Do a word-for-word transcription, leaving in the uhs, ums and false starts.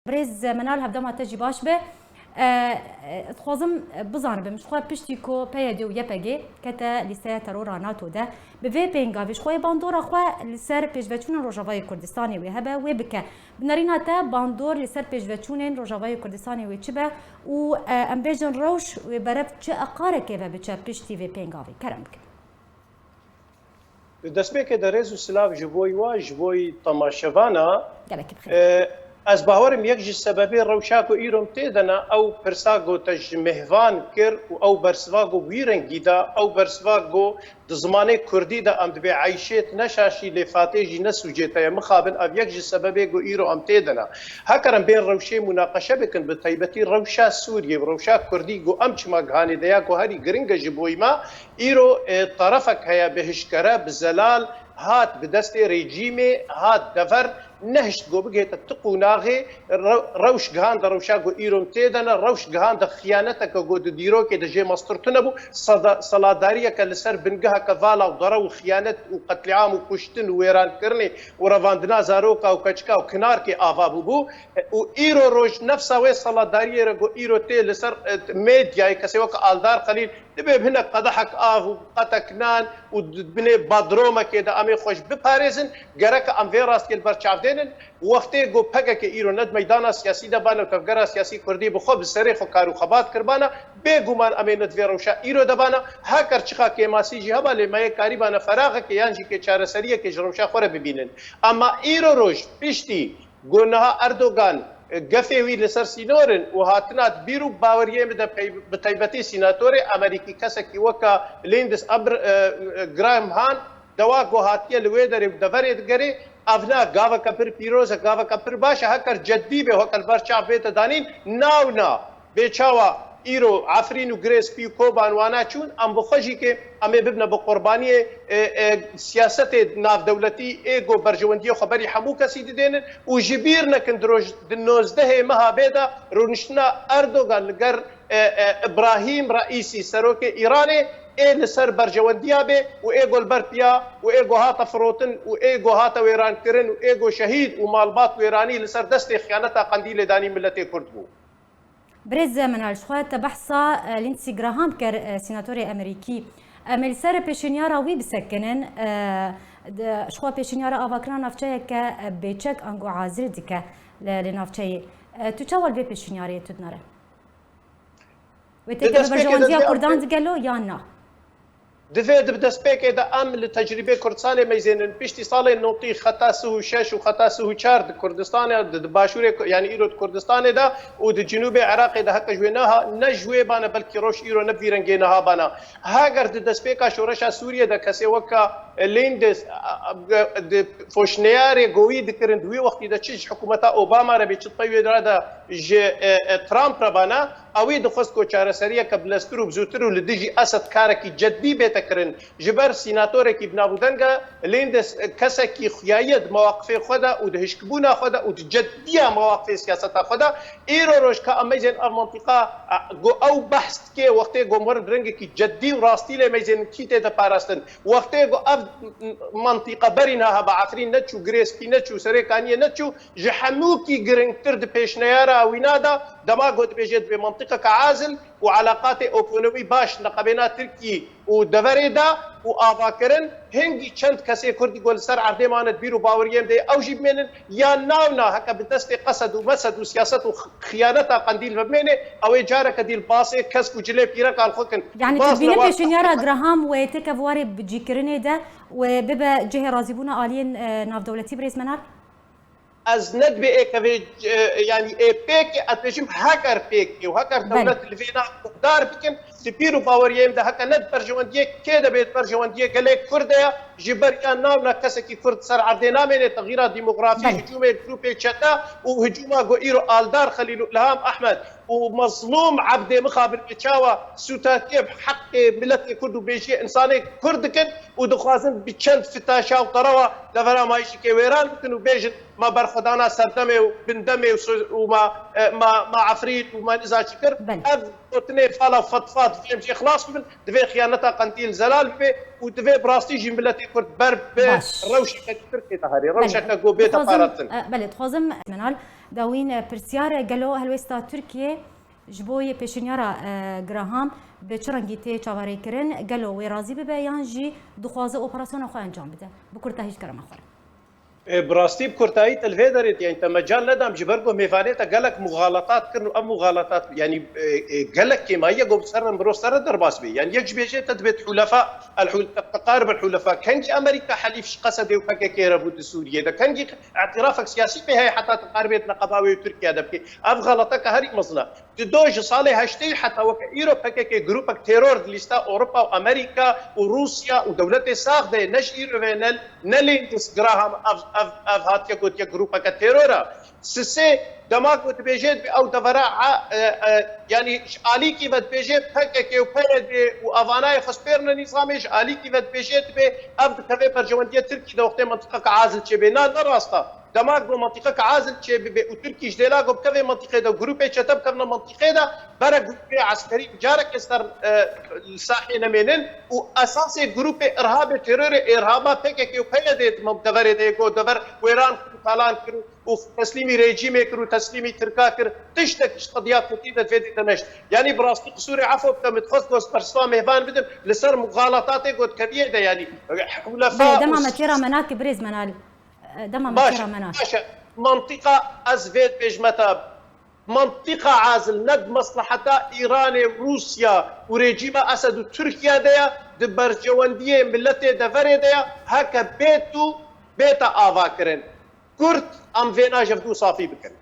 Birêz Menal, hevdema te jî baş be. E, e, dixwazim bizanibim, ji xwe piştî ku P Y D û Y P G kete lîsteya terora nato de, bi vê pêngavê ji xwe yê bandora xwe li ser pêşveçûnên Rojavayê Kurdistanê wê hebe, wê bike. Bi nerîna te bandor li ser pêşveçûnên Rojavayê Kurdistanê wê çi be û, e, em bêjin rewş wê berev çi eqarekê ve biçe piştî vê pêngavê? Kerem bikin. Di destpêkê de rêz û silav ji bo wa, ji bo temaşevana. Gelekî bi xêr. E, ez bawerim yek ji sebebê rewşa ku îro em tê de ne, ew pirsa ku te ji mêvan kir û ew bersiva ku wî rengî da, ew bersiva ku di zimanê kurdî de em dibê eyşêt ne şaşî lê fatê jî ne sûcê te ye. Mixabin ev yek ji sebebê ku îro em tê de ne. Heker em bên rewşê munaqeşe bikin, bi taybetî rewşa Sûriyê û rewşa kurdî ku em çima gihanê de ya ku herî giring e ji bo me, îro, e, terefek heye bi hişkere, bi zelal, hat bi destê rejîmê, hat dever, nehişt ku bigihête ti qunaxê, re-, rewş gihande rewşa ku îro em tê de ne, rewş gihande xiyaneteke ku di dîrokê de jê mestir tune bû, sada-, seladariyeke li ser bingeheke vala û dere û xiyanet û qetlîam û kuştin û wêrankirinê û revandina zaroka û keçika û kinarkê ava bûbû. E, û îro roj nefsa wê seladariyê re ku îro tê li ser, e, medyayê kesê weke Aldar Xelîl, Dibê bi hinek qedehek av û qetek nan û di binê badromekê de em ê xwe ji biparêzin, gereke em vê rastiyê li ber çav dênin. Wextê ku P K K îro ne di meydana siyasî de bane û tevgera siyasî kurdî bi xwe bi serê xwe kar û xebat kiribana, bêguman em ê ne di vê rewşa îro de bane. Heker çiqa kêmasî jî heba, lê me yê karîbane feraxekê yan jî kê çareseriyekê ji rewşa xwe re bibînin. Ema îro roj piştî Got niha Erdogan, e, gefê wî li ser sînorin û hatina di bîr û baweriyê min de pey-, bi taybetî sînatorê Amerîkî kesekî weka Lindsey Abr-, e, e, Graham Han dewa ku hatiye li wê derê û deverê digerê, ev ne gaveke pir pîroz e, gaveke pir baş e, heker ceddî be, heker li ber çav bête danîn, na û na. Bê çawa îro Efrîn û Girê Spî û Koban wana çûn, em bi xwe jî kê em ê bibine bi qurbaniyê, e, e, siyasetê navdewletî ê ku berjewendiyê xwe berî hemû kesî didênin û ji bîr nekin di roj, di nozdehê meha bê de rûniştina Erdogan li ger, e, e, Îbrahîm Reîsî, serokê Îranê, ê li ser berjewendiya bê û ê ku li ber piya û ê ku hate firotin û ê ku hate wêrankirin û ê ku şehîd û malbat wêranî li ser destê xiyaneta qendîlê danî miletê Kurd bû. Birêz Menal, ji xwe te behsa, e, Lindsey Graham kir, e, sînatorê Amerîkî. Em ê li ser pêşinyara wî bisekinin, e, di, ji xwe pêşinyara avakirina navçeyeke, e, bêçek ango azil dike li, li navçeyê. E, tu çawa li vê pêşinyarê tu dinere? Wê têkeve berjewendiya Kurdan digelo yan na? Divê di destpêkê de em li tecrîbê Kurdistanê meyzênin. Piştî salên notî xeta sih û şeş û xeta sih û çar di Kurdistanê, di, di başûrê, yanî îro di Kurdistanê de û di cinûbê Iraqê de heke ji wê neha, ne ji wê bane, belkî rewş îro ne bi vî rengê neha bana. Heger di destpêka şoreşa Sûriyê de kesê weka Lindes, a, a, di foşneyarê govî dikirin, di wî wextî de çi ji hikûmeta Obama re bê, çi di pey wê re de ji, e, e, Trump re bana, Ewî dixwest ku çareseriyeke bileztir û bizûtir û li dijî Esed karekî ceddî bête kirin. Ji ber sînatorekî bi nav û deng e, Lindes kesekî xuyayiye di mewaqifê xwe de û di hişkbûna xwe de û di ceddiya mewaqifê siyaseta xwe de. Îro roj ka em meyzên ev mantîqa, e, ku ew behs dike, wextê ku em werin rengekî ceddî û rastî lê meyzên kî tê de parastin. Wextê ku ev mantîqa berî niha hebe Efrîn neçû, Girê Spî neçû, Serê Kaniyê neçû, ji hemûkî giringtir di pêşneyara wîna de, dema ku dibêje divê mantîqeke azil û eleqatê ekonomî baş neqebêna Tirkî û deverê de û avakirin, hingî çend kesê Kurdî ku li ser erdê mane di bîr û baweriyê me de ew jî bimênin, yan na û na heke bi destê qesed û mesed û siyaset û xiyaneta Qendîl ve bimêne, ew ê careke dî li basê kesk û cilê pîrekan xwe kin. Yanî tu dibînî pêşinyara Graham wê têke bi warê bicîkirinê de wê bibe cihê razîbûna aliyên, e, navdewletî, birêz Menal? Ez ne dibê ê kevê, e, yanî ê pêkê, ez dibêjim heger pêkê û heger Belê. dewlet li vê na guhdar bikin, di pîr û baweriyê me de heke ne di berjewendiyê kê de bê, di berjewendiyê gelê Kurd de ye, ji ber ya na û na kesekî Kurd ser erdê namêne, texîra demografî, Belê. hicûmê grûpê çete û hicûma ku îro Aldar Xelîl û Ilham Ehmed û Mezlûm Ebdê mixabin ê çawa sûtatiye bi heqê miletê Kurd û bêjiyê însanê Kurd dikin û dixwazin bi çend fitaşa û terewa devera mayîşikê wêran bikin û bêjin, ma berxwedana serdemê û bindemê û so-, û ma, e, ma, ma Efrîn û ma niza çi kir. Belê. Ev gotinê fala fetfat divê em jê xilas bibin, divê xiyaneta Qendîl zelal bibe û divê bi rastî jî miletê Kurd ber bi rewşeke Tirkiyê de herê, rewşeke ku bê de parastin. E, belê, dixwazim, Menal, dawîn, e, pirsyar, e, gelo helwêsta Tirkiyê ji bo yê pêşinyara, e, Graham bi çi rengî tê çaverêkirin? Gelo wê razî bibe yan jî dixwaze operasyona xwe encam bide? Bi kurtahî ji kerema xwe re. E, bi rastî bi kurtayî te li vê derê, yani te mecal nedam, ji ber ku mêvanê te gelek muxalatat kirin û ev muxalatat, yani, e, e, gelek kêmayiye ku bi ser re mirov ser re derbas bê. Yani yek ji bêjê te dibêt hulefa, el hul-, te qarbin hulefa. Kengî Amerîka helîf ji Qesedê û P K K re bû di Sûriyê de? Kengî îtirafek siyasî pê heye heta te qarbêt neqeba wê û Tirkiye de bikê? Ev xelateke herî mezin e. Di do ji salê heştê heta weke îro P K K grûpek teror di lîsta Ewropa û Amerîka û Rûsya û dewletê sax de ye, ne ji îro ve ne, ne Lindsey Graham ev, ev, ev hatiye gotiye grûpeke teror e. Sisê dema ku dibêje dibê ew devera a, e, e, yanî ji alîkî ve dibêje P K K û P Y D û evanayê xwe spêrine nîzamê, ji alîkî ve dibêje dibê ev dikeve berjewendiyê Tirkî de wextê mentiqeke Azil çêbê. Na, ne rast e. Dema ku mentiqeke Azil çêbibe û Tirkî ji dêla ku bikeve mentiqê de, grûpê çete bikevne mentiqê de, bere grûpê eskerî bi carekê ser, e, li sahê nemênin û esasê grûpê irhabê, terorê êrhaba P K K û P Y D di deverê de ye ku dever wêran kir û talan kir û teslîmî rejîmê kir û teslîmî Tirka kir. Tiştek ji qediya Tirkî de vê dî de neşt. Yanî bi rastî qisûrê efo bike min dixwest ku ez persiva mêvan bidim li ser muxalatatê ku dikeviyê de, yanî hulefa Belê, dema û me têra me nake birêz Menal. E, dema me Baş, têra me nake. Baş e. Mantiqa ez vê dibêjime te. Mantiqa Azil ne di mesleheta Îranê, Rûsya û rejîma Esed û Tirkiye de ye, di berjewendiyê miletê deverê de ye, heke bêt û bête avakirin. Kurd em vêna ji vdû safî bikin.